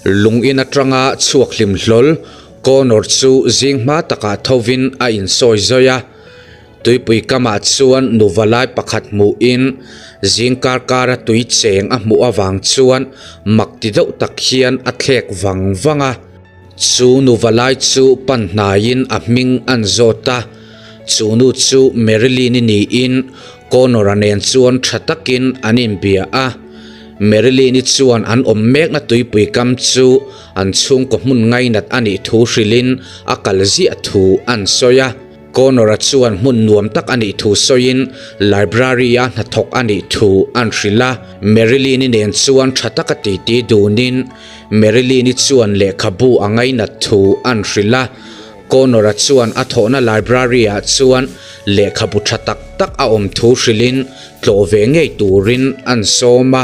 Lung in atanga chhuak hlim hlawl Connor chu zing hma takah thovin a insawi zawi a. Tuipui kamah chuan nuva lai pakhat hmuhin zing kar kara tui cheng a hmuh avang chuan mak ti deuh tak hian a thlek vang vang a. Chu nuva lai chu pan hnaiin a hming an zawt a, chu nu chu Marilyn-i niin Connor-a nen chuan tha takin an inbia a. Marilyn-i chuan an awm mekna tuipui kam chu an chhungkaw hmun ngainat a nih thu hrilhin a kal ziah thu an sawi a. Connor-a chuan hmun nuam tak a nih thu sawiin library-a hnathawk a nih thu an hrilh a. Marilyn-i nen chuan tha taka titi dunin Marilyn-i chuan lehkhabu a ngainat thu an hrilh a. Connor-a chuan a thawhna library-ah chuan lehkhabu tha tak tak a awm thu hrilhin tlawh ve ngei turin an sawm a.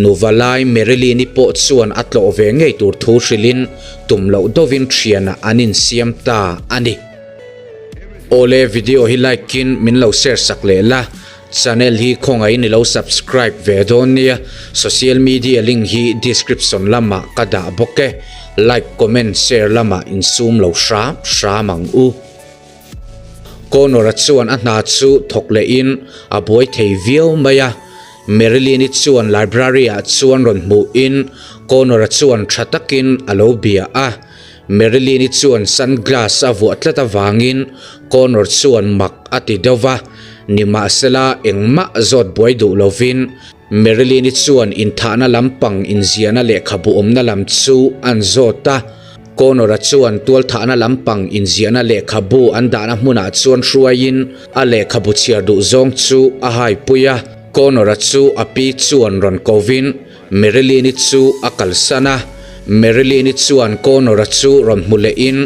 Nuva lai Marilyn-i pawh chuan a tlawh ve ngei tur thu hrilhin tum loh deuhin thianah an insiam ta a ni. Awle video hi like in min lo share sak leh la, channel hi khawngaihin i lo subscribe ve dawn nia, social media link hi description lamah ka dah bawk e, like comment share lamah insum lo hram hram ang u. Connor-a chuan a hna chu thawk lehin a buai thei viau mai a, Marilyn-i chuan library-ah chuan rawn hmuhin Connor-a chuan tha takin a lo bia a. Marilyn-i chuan sunglass a vuah tlat avangin Connor chuan mak a ti deuh va, nimahsela engmah zawt buai duh lovin Marilyn-i chuan inthahna lampang inziahna lehkhabu awmna lam chu an zawt a. Connor-a chuan tualthahna lampang inziahna lehkhabu an dahna hmunah chuan hruaiin a lehkhabu chhiar duh zawng chu a haipui a. Connor-a chu a pi chuan rawn kovin Marilyn-i chu a kalsan a, Marilyn-i chuan Connor-a chu rawn hmu lehin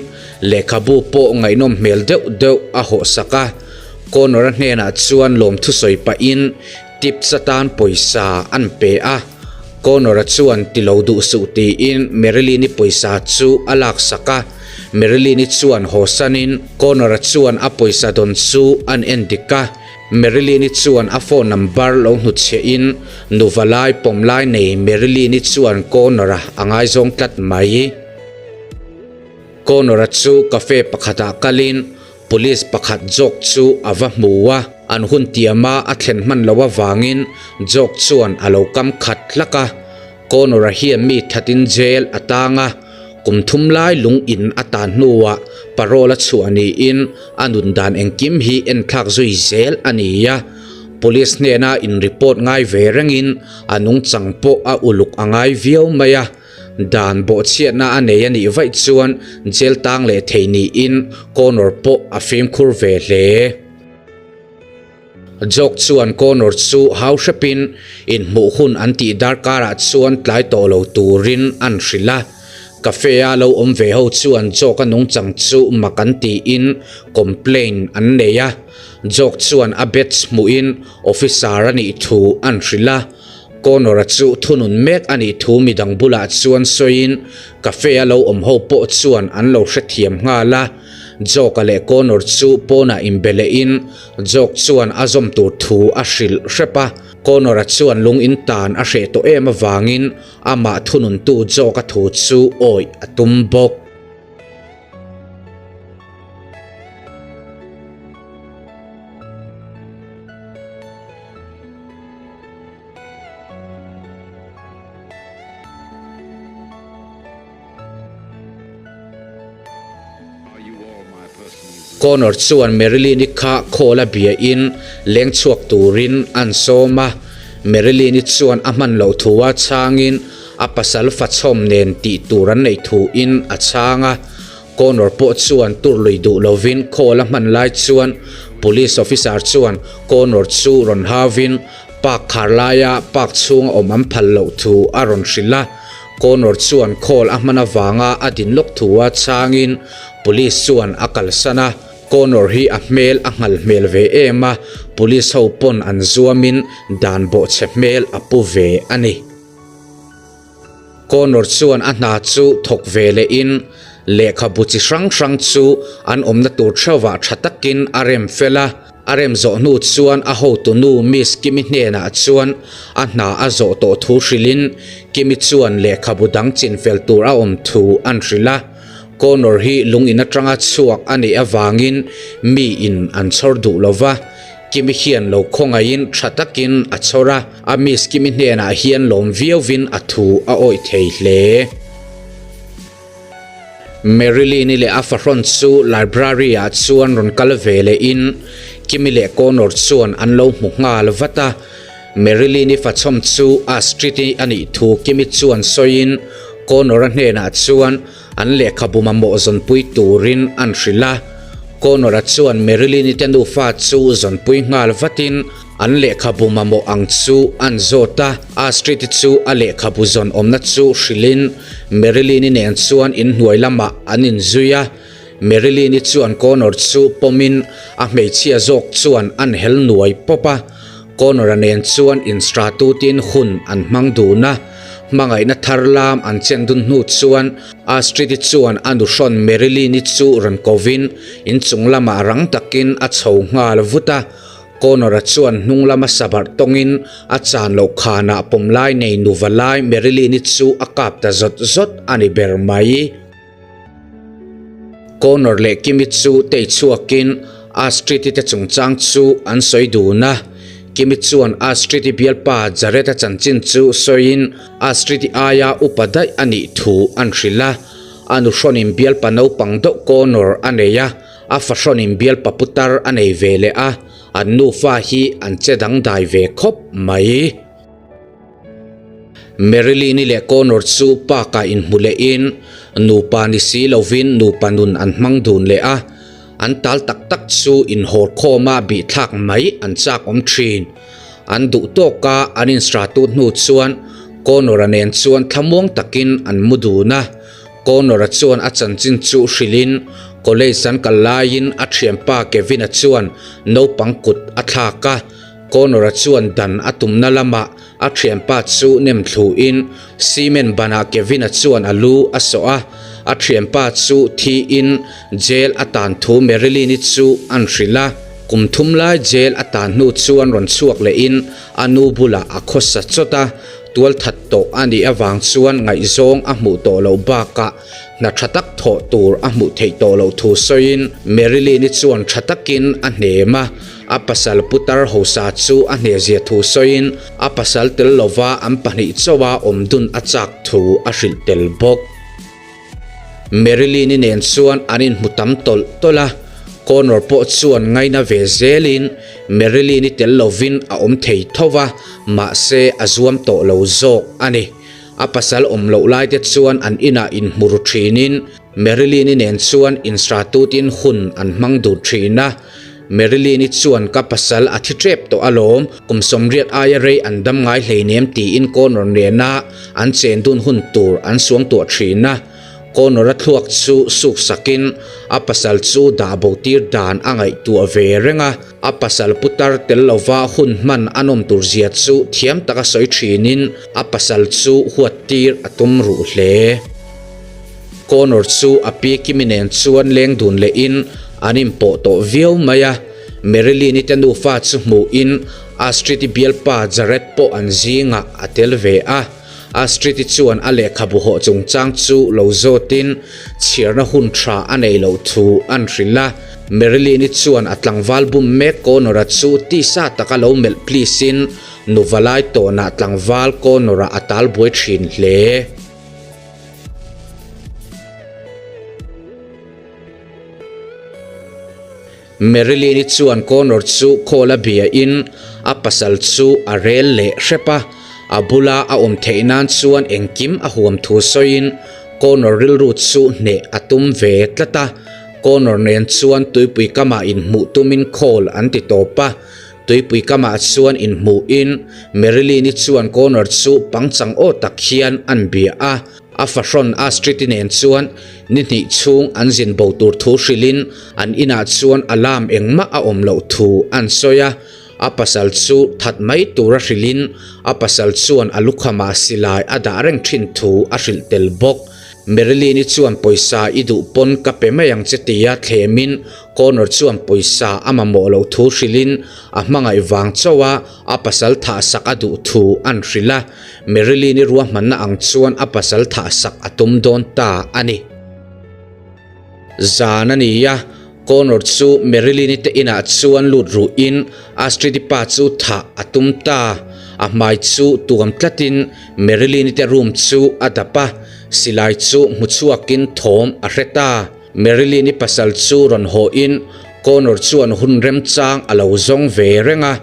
lehkhabu pawh ngaihnawm hmel deuh deuh a hawhsak a. Connor-a hnenah chuan lawmthu sawi pahin tips atan pawisa an pe a. Connor-a chuan ti lo duh suh tiin Marilyn-i pawisa chu a laksak a. Marilyn-i chuan hawsanin Connor-a chuan a pawisa dawn chu an en dik a. Marilyn-i chuan a phone number lo hnutchhiahin nuva lai pawm lai nei Marilyn-i chuan Connor-a a ngaizawng tlat mai. Connor-a chu cafe pakhatah kalin police pakhat Jock chu a va hmu a, an hun tiama a thlen hman loh avangin Jock chuan a lo kam khat hlak a. Connor-a hian mi thatin jail a tang a, kum thum lai lung in a tan hnuah parole a chhuah niin a nun dan engkim hi enthlak zui zel a ni a. Police hnena in report ngai ve rengin a nungchang pawh a uluk a ngai viau mai a, dan bawhchhiatna a nei a nih vaih chuan jail tang leh thei niin Connor pawh a fimkhur ve hle. Jok chuan Connor chu hau hrepin inhmuh hun an tih darkarah chuan tlai tawh lo turin an hrilh a. Cafe-a lo awm ve ho chuan Jok-a nungchang chu mak an tiin complain an nei a. Jok chuan a badge hmuhin officer a nih thu an hrilh a. Connor-a chu thunun mek a nih thu midang bulah chuan sawiin cafe-a lo awm ho pawh chuan an lo hrethiam nghal a. Jok-a leh Connor chu pawnah inbe lehin Jok chuan a zawm tur thu a hrilh hrep a. Connor-a chuan lung in tan a hreh tawh em avangin amah thununtu Jok-a thu chu awih a tum bawk. Connor chuan Marilyn-i kha call a bia in leng chhuak turin an sawm a, Marilyn-i chuan a hman loh thu a chhangin a pasal fachhawm nen tih tur an neih thu in a chhang a, Connor pawh chuan tur lui duh lovin call a hman lai chuan police officer chuan Connor chu rawn hauin park khar laia park chhunga awm an phal loh thu a rawn hrilh a. Connor chuan call a hman avanga a din lawk thu a chhangin police chuan a kalsan a, Connor hi a hmel a nghal hmel ve em a, police ho pawn an zuamin dan bawhchhe hmel a pu ve a ni. Connor chuan a hna chu thawk ve lehin lehkhabu chi hrang hrang chu an awmna tur theuhah tha takin a rem fel a. A rem zawh hnu chuan a hotunu Miss Kimi hnenah chuan a hna a zawh tawh thu hrilhin Kimi chuan lehkhabu dang chinfel tur a awm thu an hrilh a. Connor hi lung in atanga chhuak a nih avangin mi in an chhawr duh lo va, Kimi hian lo khawngaihin tha takin a chhawr a, a Miss Kimi hnenah hian lawm viauvin a thu a awih thei hle. Marilyn-i leh a fahrawn chu library-ah chuan rawn kal ve lehin Kimi leh Connor chuan an lo hmu nghal vat a. Marilyn-i fachhawm chu Astrid-i a nih thu Kimi chuan sawiin Connor-a hnenah chuan an lehkhabu mamawh zawnpui turin an hrilh a. Connor-a chuan Marilyn-i te nufa chu zawnpui nghal vatin An lehkhabu mamawh ang chu an zawt a, Astrid-i chu a lehkhabu zawn awmna chu hrilhin Marilyn-i nen chuan inhnuai lamah an inzui a. Marilyn-i chuan Connor chu pawmin a hmeichhia zawk chuan an hel nuai pawp a. Connor-a nen chuan instratutin hun an hmang dun a. Hmangaihna thar lam an chen dun hnu chuan Astrid-i chuan a nuhrawn Marilyn-i chu rawn kovin inchung lamah rang takin a chho nghal vut a. Connor-a chuan hnung lama sabarh tawngin a chan loh khanah pawmlai nei nuva lai Marilyn-i chu a kap ta zawt zawt a ni ber mai. Connor leh Kimi chu tei chhuakin Astrid-i te chungchang chu an sawi dun a. Kimi chuan Astrid-i bialpa Jared-a chanchin chu sawiin Astrid-i aia upa daih a nih thu an hrilh a. A nuhrawnin bialpa naupang deuh Connor a nei a. A fahrawnin bialpa putar a nei ve leh a, an nufa hi an che dangdai ve khawp mai. Marilyn-i leh Connor chu park-ah inhmu lehin nupa ni si lovin nupa nun an hmang dun leh a, an tal tak tak chu inhawr khawma bihthlak mai an chak awm thin. An duh tawka an instratut hnu chuan Connor-a nen chuan thlamuang takin an mu dun a. Connor-a chuan a chanchin chu hrilhin college an kal laiin a thianpa Kevin-a chuan naupang kut a thlak a. Connor-a chuan dan a tumna lamah a thianpa chu nem thluin cement banah Kevin-a chuan a lu a sawh a. A thianpa chu thiin jail a tan thu Marilyn-i chu an hrilh a. Kum thum lai jail a tan hnu chuan rawn chhuak lehin a nu bulah a khawsa chawt a. Tualthat tawh a nih avang chuan ngaihzawng a hmuh tawh loh bakah hna tha tak thawh tur a hmuh theih tawh loh thu sawiin Marilyn-i chuan tha takin a hnem a, a pasal putar hosa chu a hnehzia thu sawiin a pasal tel lova an pahnih chauha awm dun a chak thu a hrilh tel bawk. Marilyn-i nen chuan an inhmu tam tawlh tawlh a, Connor pawh chuan ngaina ve zelin Marilyn-i tel lovin a awm thei tho va, mahse a zuam tawh lo zawk a ni. A pasal awm loh lai te chuan an inah inhmu ru thinin Marilyn-i nen chuan instratutin hun an hmang dur thin a. Marilyn-i chuan ka pasal a thi tep tawh alawm, kum sawmriat aia rei an dam ngai hleinem tiin Connor nena an chen dun hun tur an suangtuah thin a. Connor-a thluak chu suk sakin a pasal chu dah bo tir dan a ngaihtuah ve reng a, a pasal putar tel lova hun hman a nawm tur zia chu thiam taka sawi thinin a pasal chu huat tir a tum ruh hle. Connor chu a pi Kimi nen chuan leng dun lehin an inpawh tawh viau mai a, Marilyn-i te nufa chu hmuhin Astrid-i bialpa Jared pawh an zingah a tel ve a. Astrid-i chuan a lehkhabu hawh chungchang chu lo zawtin chhiarna hun tha a nei loh thu an hrilh a. Marilyn-i chuan a tlangval bum mek Connor-a chu tisa taka lo melh please-in nuva lai tawnah tlangval Connor-a a talbuai thin hle. Marilyn-i chuan Connor chu call a bia in a pasal chu a rel leh hrep a, a bula a awm theih nan chuan engkim a huam thu sawiin Connor rilru chu hneh a tum ve tlat a. Connor nen chuan tuipui kamah inhmuh tumin call an ti tawp a. Tuipui kamah chuan inhmuhin Marilyn-i chuan Connor chu pangchang aw tak hian an bia a. A fahrawn Astrid-i nen chuan ni hnih chhung an zin bo tur thu hrilhin an inah chuan alarm engmah a awm loh thu an sawi a. A pasal chu that mai tura hrilhin a pasal chuan a lukhamah silai a dah reng thin thu a hrilh tel bawk. Marilyn-i chuan pawisa i duh pawn ka pe mai ang che tia thlemin Connor chuan pawisa a mamawh loh thu hrilhin a hmangaih vang chauh a a pasal thah sak a duh thu an hrilh a, Marilyn-i ruahmanna ang chuan a pasal thah sak a tum dawn ta a ni. Zan a ni a, Connor chu Marilyn-i te inah chuan lut ruhin Astrid-i pa chu thah a tum ta. A hmai chu tuam tlatin Marilyn-i te room chu a dap a, silai chu hmu chhuakin thawm a hre ta. Marilyn-i pasal chu rawn hawhin Connor chuan hun remchang a lo zawng ve reng a,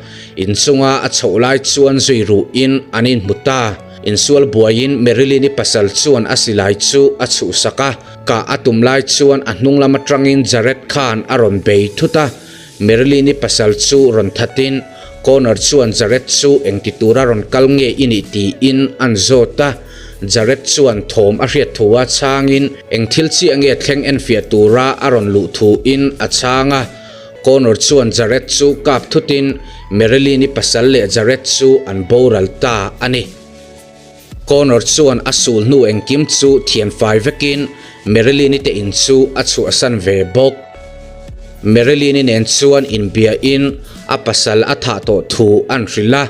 inchunga a chhoh lai chuan zui ruhin an inhmu ta. Insual buaiin Marilyn-i pasal chuan a silai chu a chhuhsak a, kah a tum lai chuan a hnung lam atangin Jared khan a rawn bei thut a. Marilyn-i pasal chu rawn thatin Connor chuan Jared chu engti tura rawn kal nge i nih tiin an zawt a. Jared chuan thawm a hriat thu a chhangin eng thil chiah nge thleng enfiah tura a rawn luh thuin a chhang a. Connor chuan Jared chu kap thutin Marilyn-i pasal leh Jared chu an boral ta a ni. Connor chuan a sul hnu engkim chu thian fai vekin Marilyn-i te in chu a chhuahsan ve bawk. Marilyn-i nen chuan inbiahin a pasal a thah tawh thu an hrilh a,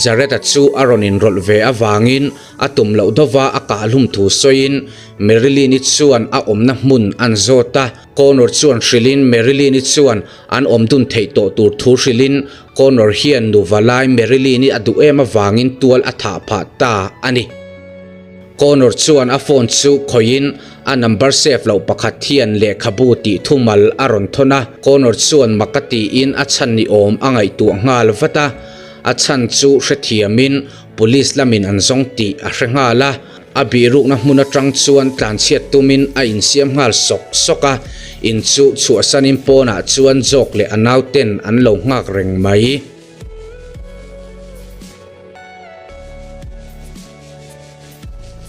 Jared-a chu a rawn inrawlh ve avangin a tum loh dova a kahhlum thu sawiin Marilyn-i chuan a awmna hmun an zawt a. Connor chuan hrilhin Marilyn-i chuan an awm dun theih tawh tur thu hrilhin Connor hian nuva lai Marilyn-i a duh em avangin tual a thah phah ta a ni. Connor chuan a phone chu khawihin a number save loh pakhat hian lehkhabu tih thumal a rawn thawn a, Connor chuan mak a tiin a chhan ni awm a ngaihtuah nghal vat a, a chhan chu hrethiamin police lamin an zawng tih a hre nghal a. A bihrukna hmun atang chuan tlanchhiat tumin a insiam nghal sawk sawk a, in chu chhuahsanin pawnah chuan Jawk leh a nauten an lo nghak reng mai.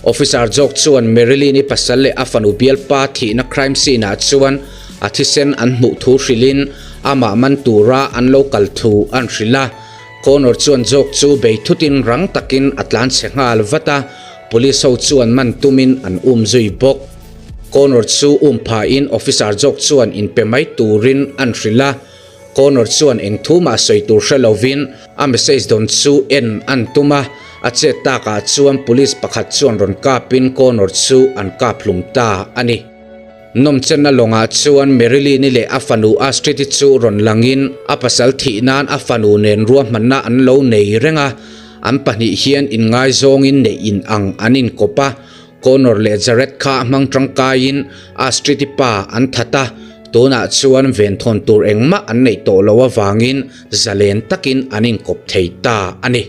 Officer Jawk chuan Marilyn-i pasal leh a fanu bialpa thihna crime scene-ah chuan a thisen an hmuh thu hrilhin amah man tura an lo kal thu an hrilh a. Connor chuan Jawk chu bei thutin rang takin a tlan chhe nghal vat a, police ho chuan man tumin an um zui bawk. Connor chu um phahin officer Jawk chuan inpe mai turin an hrilh a, Connor chuan eng thu mah sawi tur hre lovin a message dawn chu en an tum a, a chet takah chuan police pakhat chuan rawn kapin Connor chu an kap hlum ta a ni. Nawmchenna lawngah chuan Marilyn-i leh a fanu Astrid-i chu rawn langin a pasal thih nan a fanu nen ruahmanna an lo nei reng a, an pahnih hian inngaizawngin neih in ang an inkawp a, Connor leh Jared kha hmang tangkaiin Astrid-i pa an that a, tunah chuan venthawn tur engmah an neih tawh loh avangin zalen takin an inkawp thei ta a ni.